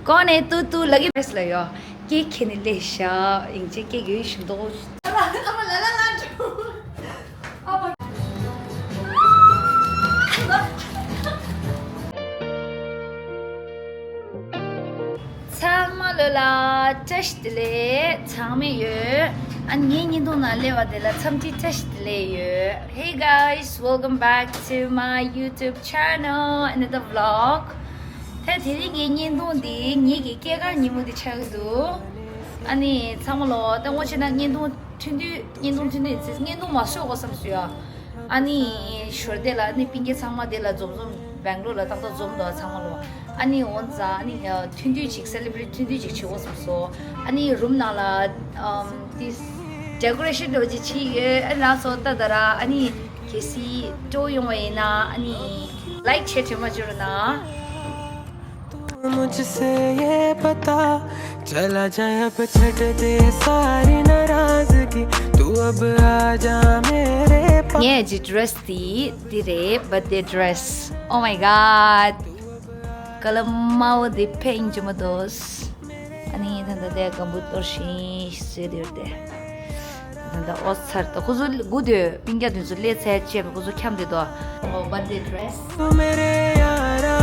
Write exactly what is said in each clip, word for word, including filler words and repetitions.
གོ་ནས་ཏུ་ཏུ་ལ་གི་བེས་ལ་ཡོ། ཀེག་ཁྱེར་ནས་སླེབས་ཤག་ཡིན་ཅེ་ཀེག་ཡོད་ཤིན་ཏོ། ཚང་མ་ལོ་ལ་བཀྲ་ཤིས་བདེ་ལེགས་ཚང་མས་ཡོད། ཨ་ངའི་བརྙན་ཐུང་ནང་སླེབས་པ་དེ་ལ་འཚམས་འདྲི་བཀྲ་ཤིས་བདེ་ལེགས་ཡོད། Hey guys, welcome back to my YouTube channel, another vlog. ད་དེ་རིང་གི་བརྙན་ཐུང་འདི་ངེད་ཀྱི་སྐྱེས་སྐར་ཉིན་མོ་འདི་ཆགས་ཀྱི་འདུག་ཨ་ནི་ཚང་མ་ལོ་ད་ངོ་ཆེ་ན་བརྙན་ཐུང་ཐུང་དུས་བརྙན་ཐུང་ཐུང་དུས་ཚེ་བརྙན་ཐུང་མ་བཟོ་དགོས་བསམ་སོང་ཡ། ཨ་ནི་ཞོར་དེ་ལ་ཨ་ནི་སྤུན་ཀྱག་ཚང་མ་དེ་ལ་འཛོམས་འཛོམས་སྦེང་ལོར་ལ་ཏག་ཏག་འཛོམས་འདུག་ཚང་མ་ལོ། ཨ་ནི་འོན་ཙང་ཨ་ནི་ཐུང་དུས་ཅིག་སེ་ལི་བྷི་རེཊ་ཐུང་དུས་ཅིག་བྱེད་དགོས་བསམ་སོང་། ཨ་ནི་རུམ་ནང་ལ་ཨམ་ཏིས་ཌེ་ཀོ་རེ་ཤན་འདྲ་བོ་ཅིག་བྱས་ཡོད། ཨ་ནི་ལགས་སོ་ད་ད་ར་ཨ་ནི་གལ་སྲིད་སྤྲོ་ཡོང་བ་ཡིན་ན་ཨ་ནི་ལའིཀ་བྱེད་དྲན་མ་བརྗེད་རོགས་གནང་། मुझसे ये पता चला जाए, अब छट दे सारी नाराजगी, तू अब आ जा मेरे पास। ངའི་ཌི་རེས་དེ་འདི་རེད། བར་ཐ་ཌེ་ཌི་རེས། Oh my god. ཀ་ལ་དམར་པོ་འདི་ཕན་གྱི་མ་འདུག་ཨ་ནི་ད་ལྟ་དེ་སྒམ་བུ་གཏོར་བཞིན་བཟོས་བསྡད་ཡོད་དེ། ད་ལྟ་ཨོ་ཚར་ད་ཁོ་ཚོ་སྒུག་སྡོད། སྤུན་ཀྱག་དེ་ཚོ་སླེབས་ཚར་བྱས་པ་ཁོ་ཚོ་འཁྱམས་བསྡད་དོ། ཨོ་བར་ཐ་ཌེ་ཌི་རེས། मेरे यारा।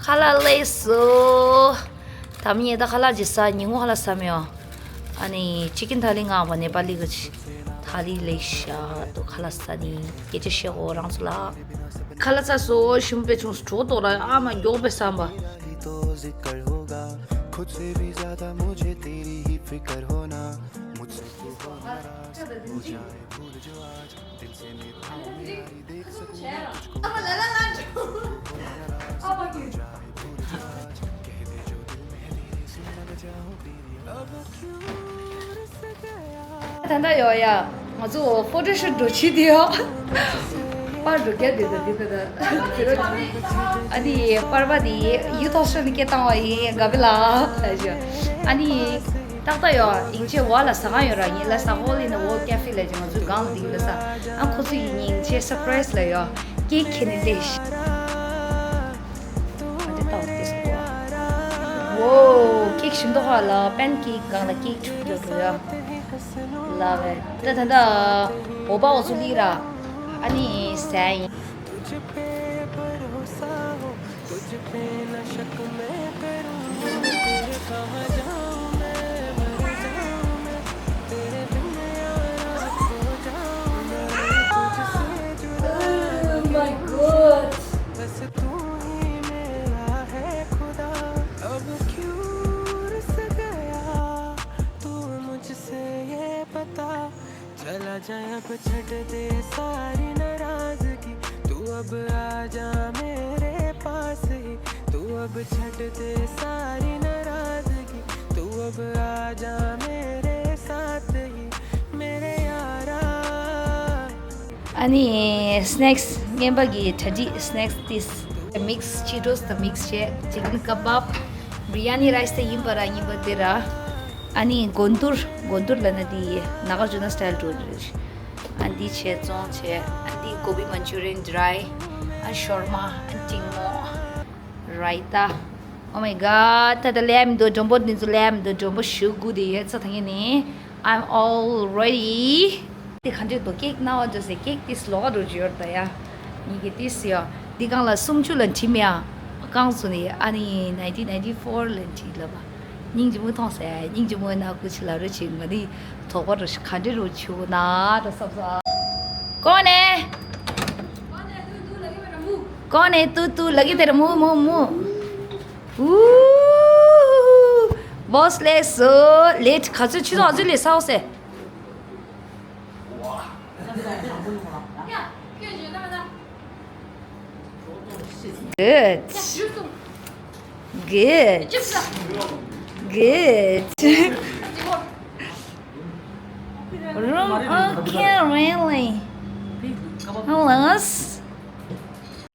ཁ་ལག་སླེབས་སོང་། ད་མི་ཡས་ད་ཁ་ལག་ཅིག་ཟ། ཉིན་གུང་ཁ་ལག་ཟ་མི་ཡོང་། ཨ་ནི་ཅི་ཀིན་ཐ་ལི་མངགས་པ་ནེ་པ་ལི་གི་ཅིག་ཐ་ལི་ལེགས་ཤག་འདུག་ཁ་ལག་ཟ་ནི་སྐད་ཆ་བཤད་གོ་རང་ཚོ་ལ། ཁ་ལག་ཟ་སོང་། ཞིམ་པོ་དཔེ་བྱུང་། གྲོགས་ཐོག་ལ་ཨ་མ་མགྱོགས་པོ་བསམ་པ། तो जिक्र होगा खुद से भी ज्यादा मुझे तेरी ही फिक्र होना, मुझसे तू हो नाराज, हो जाए भूल जो आज। ད་ལྟ་ཡོ་ཡ། ང་ཚོ་ཕོ་ཊོ་ཤུ་ཊི་འགྲོ་ཆེད་དུ་ཡོ། པར་འགྲོ་རྒྱ་དེ་དང་འདི་དང་དེ་རོ། ཨ་ནི་པར་པ་དེ་ཡུ་ཐོག་ཤོ་ནི་སྐད་བཏང་བ་ཡིན་ག་བི་ལ། ཨ་ནི་ཏག་ཏག་ཡོ་ཡིན་ཆེ་བ་ལ་ཟ་ཁང་ཡོད་ར་ཡིན་ལ་ས་ཧོལ་ཨིན་ཝོལ་ཀེ་ཕེ་ལ་ཅིག་ང་ཚོའི་སྒང་ལ་འདི་ཡོད་ལ་ས། ཨ་ཁོ་ཚོ་ཡིན་ཡིན་ཆེ་སར་པ་རའི་སི་ལ་ཡོ་ཀེག་ཁྱེར་ནས་སླེབས་ཤག་ཨ་འདི་ལྟ་བུ་དེ་སོ། ཝོ་ཀེག་ཞིམ་མདོག་ཁ་ལ་པན་ཀེག་སྒང་ལ་ཀེག་འཁྲུག་འགྲོ་འགྲོ་ཡ། ལ་བས་ད་ད་ད་འོ་པ་འོ་ཚོ་ལི་ར་ཨ་ནི་ཟས་ཡིན། Oh my god. बस तू ही मेरा है खुदा, अब क्यों रुस गया तू मुझसे, ये पता चला जाए, अब छट दे सारी नाराजगी, तू अब आ जा मेरे पास ही, तू अब छट दे सारी नाराजगी, तू अब आ जा मेरे साथ ही, मेरे यारा। ཨ་ནི་སི་ནེག་སི་རྔན་པ་གི་གྲ་སྒྲིག་སི་ནེག་སི་ཏིས་མིག་སི་ཅི་ཊོས་དང་མིག་སི་ཅེ་ཅི་ཀིན་ཀ་བབ་བི་རི་ཡ་ནི་རའི་སི་དེ་ཡིན་པ་ར་ཡིན་པ་དེ་ར། ཨ་ནི་གོན་ཐུར་གོན་ཐུར་ལ་ན་དེ་ནཱ་གར་ཇུ་ན་སི་ཊའིལ་འགྲོ་རེད། ཨ་འདི་ཆེ་བཙོང་ཆེ། ཨ་འདི་གོ་བི་མན་ཅུ་རི་ཡན་ཌི་རའི། ཨ་ཤོར་མ། ཨ་ཏིང་མོ། རའི་ཏ། Oh my god. ད་ད་ལེམ་དུ་འགྲོན་པོ་འདི་ཚོ་ལེམ་དུ་འགྲོན་པོ་ཞུ་དགོས་དེ་ཡོད་ཚ་ཐང་ཡིན་ནི། I'm all ready. དེ་ག་འདྲས་འདུག་ཀེག་ནང་བ་འཇོག་སའི་ཀེག་ཏིས་ལོག་འགྲོ་རྒྱུ་ཡོད་ད་ཡ། ཉིད་ཀྱི་ཏིས་ཡོ། འདི་གང་ལ་སུམ་ཅུ་ལ་འཁྲིད་མེ་ཡ། གང་སུ་ནི་ཨ་ནི་ནའིན་ཊིན་ནའིན་ཊི་ཕོར་ལ་འཁྲིད་ལ་བ། སྙིང་རྗེ་མོ་མཐོང་ཟེར། སྙིང་རྗེ་མོ་ན་སྐུ་ཕྱི་ལ་རོལ་ཅིག་ང་ནི་དོགས་པ་རུ་ཞིག་ག་འདྲེ་རུ་ཆུ་ན་འགྲོ་བསམ་སོང་། ཀོ་ནེ། ཀོ་ནེ་ཏུ་ཏུ་ལ་གི་དེར་མུ་མུ་མུ། ཨུ། བོས་ལེ་སོ་ལེ་ག་ཚོད་ཆུ་ཚོད་ག་ཚོད་ལེ་སའོ་སེ། Good. Good. Good. Room, okay, really. Hello.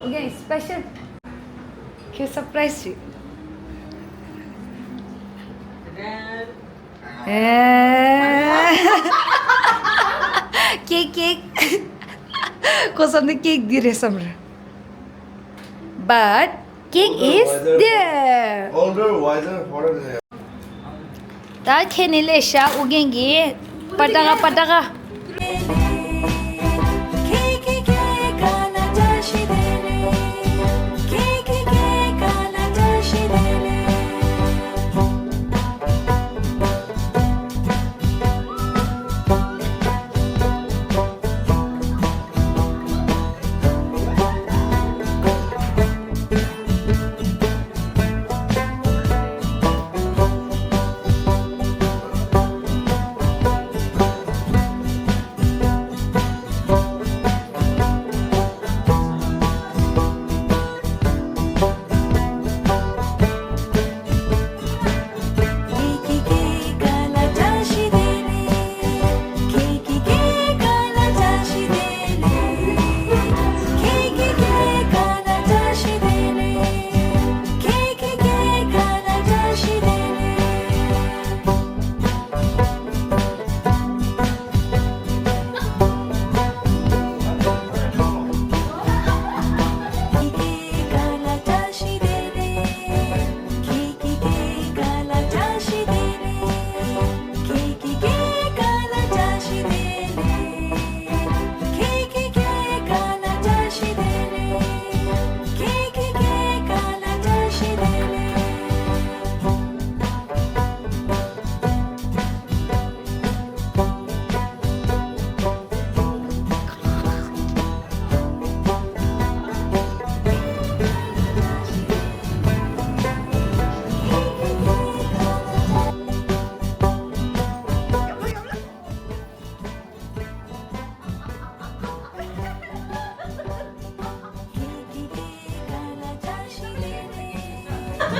Okay, special. Okay, surprise you. ཨེ། ཀེག་ཀེག་ཁོ་བསམ་ན་ཀེག་འདི་རེད་བསམ་རེད། But cake is there. Older, wiser, forever. ད་ཁྱེད་ནི་ལས་ཤ་ཨུ་རྒྱན་གྱི་པ་ཏ་ག་པ་ཏ་ག་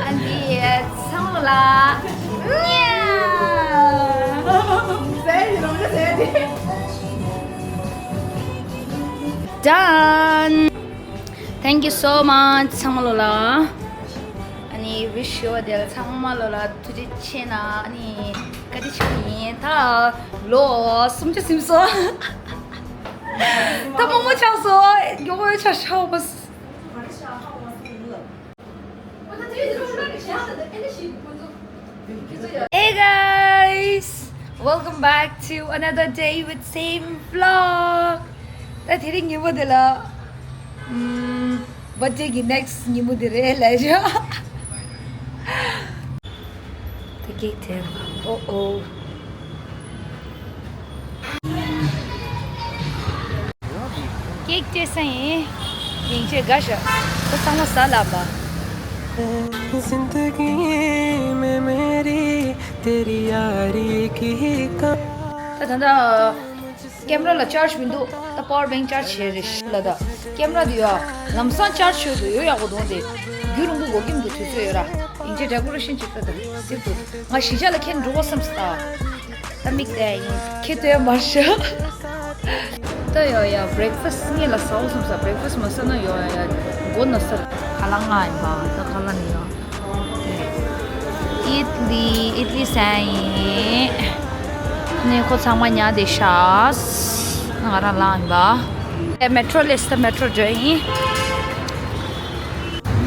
ཨ་འདི་ཚང་མ་ལ། Done. Thank you so much. ཚང་མ་ལོ་ལ། ཨ་ནི་wish you all ཚང་མ་ལོ་ལ་ཐུགས་རྗེ་ཆེ་ན། ཨ་ནི་བཀའ་དྲིན་ཆེ་ཡིན། ད་ལོ་སུམ་ཅུ་ཟིན་སོང་། ད་མོག་མོག་ཆགས་སོང་། མགྱོགས་པོ་ཆགས་ཤག་པ། Hey guys, welcome back to another day with same vlog. ད་དེ་རིང་ཉིན་མོ་དེ་ལ། ཨམ། བར་ཐི་ཌེ་གི་ནེག་སི་ཊི་ཉིན་མོ་དེ་རེད་ལབ་ཡ། ད་ཀེག་དེ། ཨོ་ཨོ། ཀེག་སྤྲད་ས་ཡིན། ཡིན་ཆེ་དགའ་ཤག་ཁོ་ཚང་མ་ཟ་ལབ་པ། زندگی میں میری تیری یاری کی کم ད་ད་ད། ཀེམ་ར་ལ་ཅར་ཇི་མི་འདུག་ད་པ་ཝར་བེང་ཅར་ཇི་བྱས་རེད་ཤི་ལ། ད་ཀེམ་ར་འདི་ཡོད། ལམ་སང་ཅར་ཇི་བྱོས་དུས་ཡོད་ཡག་པོ་འདུག་དེ་རྒྱུན་རིང་པོ་འགོར་གྱི་མི་འདུག་དུས་ཚོད་ཡོད་ར། ཡིན་གཅིག་ཌེ་ཀོ་རེ་ཤན་ཅིག་ད་ད་སིབ་འདུག་ང་གཞིས་ཆགས་ལ་ཁྱེད་འགྲོ་བ་བསམ་སི་ད། ད་མིག་བལྟས་ཡིན་ཁྱེད་ལྟོས་མ་ཤི། ད་ཡོད་ཡ་བྷི་རེག་ཕ་སི་ངེད་ལ་ཟ་འོ་བསམ་ས། བྷི་རེག་ཕ་སི་མ་ཟ་ན་ཡོད་ཡ་ཡ་མགོ་ན་ས། ཁ་ལག་ང་ཡིན་པ་ད་ཁ་ལག་ནི་ཡོད། ཨིད་ལི། ཨིད་ལི་ཟས་ཡིན། ནི་ཁོ་ཚང་མ་ཉར་བསྡད་ཤག་ང་རང་ལངས་ཡིན་པ། ཨེ་མེ་ཊྲོ་སླེབས་ད་མེ་ཊྲོ་འགྲོ་ཡིན།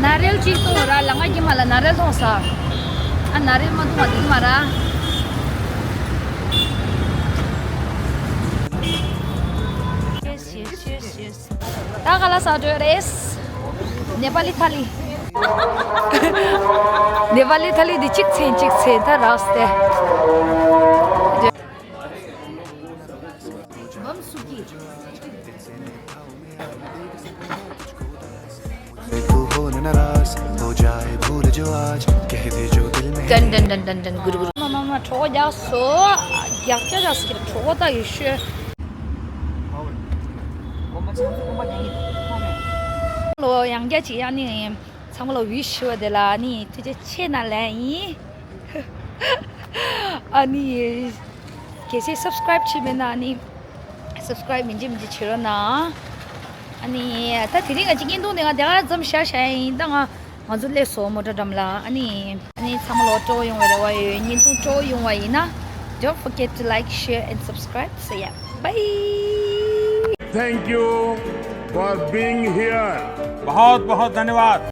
ན་རེལ་གཅིག་བཏུང་ར། ལ་ང་གི་མ་ལ་ན་རེལ་བཏུང་ས། ཨ་ན་རེལ་མ་བཏུང་བ་འདི་གི་མ་ར། Yes, yes, yes, yes. ད་ག་ལ་ས་འགྲོ་རེད། ནེ་པ་ལི་ཐ་ལི། ནེ་པ་ལི་ཐ་ལི་འདི་གཅིག་ཚན་གཅིག་ཚན་ད་རགས་ཏེ། བམ་སུ་ཀི། तू होने नाराज हो जाए भूल जो आज कह दे जो दिल में ཏན་ཏན་ཏན་ཏན་ཏན་གུར་གུར། མ་མ་མ་གྲོགས་རྒྱག་སོ། རྒྱག་ཅག་རྒྱག་སོ། གྲོགས་ད་ཡོད་ཤོད། ལོ་ཡང་བསྐྱར་ཅིག་ཡང་ནི་ཚང་མ་ལ་ཝི་ཤི་ཞུ་བ་དེ་ལ་ནི་ཐུགས་རྗེ་ཆེ་ན་ལན་ཡིན། ཨ་ནི་གལ་སྲིད་སབ་སི་ཀ་རེབ་བྱས་མེད་ན་ཨ་ནི་སབ་སི་ཀ་རེབ་མི་བྱེད་མི་བྱེད་བྱེད་རོགས་གནང་། ཨ་ནི་ད་དེ་རིང་ང་ཅིག་བརྙན་ཐུང་དེ་ང་དེ་ག་ཙམ་བཞག་བཞག་ཡིན། ད་ང་ང་ཚོ་སླེབས་སོང་མོ་ཊ་འགྲམ་ལ། ཨ་ནི་ཨ་ནི་ཚང་མ་ལོ་སྤྲོ་ཡོང་བའི་རེ་བ་ཡོད། བརྙན་ཐུང་སྤྲོ་ཡོང་བ་ཡིན་ན་ Don't forget to like, share, and subscribe. So, yeah, bye. Thank you for being here. बहुत बहुत धन्यवाद।